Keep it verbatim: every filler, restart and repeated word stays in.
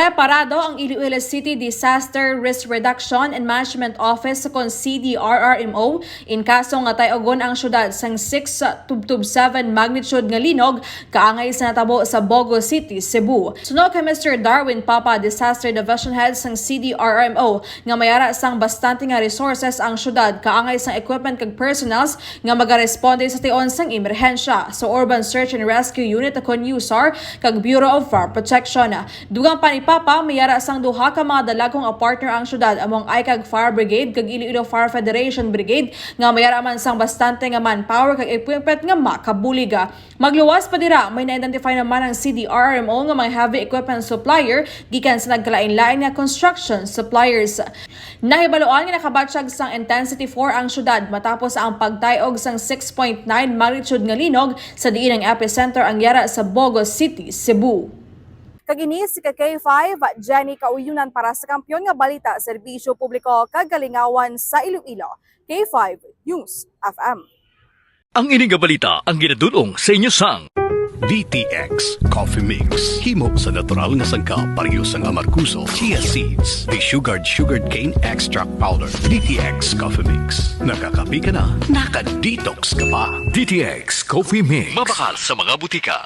Preparado ang Iloilo City Disaster Risk Reduction and Management Office, kon C D R R M O, in kaso nga tay-ugon ang syudad sang six tubtob seven magnitude nga linog kaangay sa natabo sa Bogo City, Cebu. Suno kay Mister Darwin Papa, Disaster Division Head sang C D R R M O, nga may ara sang bastante nga resources ang syudad kaangay sang equipment kag personnels nga magaresponde sa tion sang emerhensya sa Urban Search and Rescue Unit, kon USAR, kag Bureau of Fire Protection. Dugang pa ni Papa, may ara sang duha ka mga dalagko nga partner ang syudad, amo ang ICAG Fire Brigade kag Iloilo Fire Federation Brigade, nga may ara man sang bastante nga manpower kag equipment nga makabulig. Magluwas pa dira, may na-identify naman ang C D R R M O nga mga heavy equipment supplier gikan sa nagkalain-lain nga construction suppliers. Nahibaluan nga nakabatyag sang intensity four ang syudad matapos ang pagtayog sang six point nine magnitude nga linog, sa diin ang epicenter ang yara sa Bogo City, Cebu. Kag ini si ka K five, Jenny Kauyunan para sa Kampiyon nga Balita, Serbisyo Publiko kag Kalingawan sa Iloilo, K five News F M. Ang ini nga balita ang ginadul-ong sa inyo sang D T X Coffee Mix. Himo sa natural nga sangkap, pareho sang amargoso, chia seeds, desugared sugarcane extract powder. D T X Coffee Mix. Nakakape ka na, naka-detox ka pa. D T X Coffee Mix. Mabakal sa mga butika.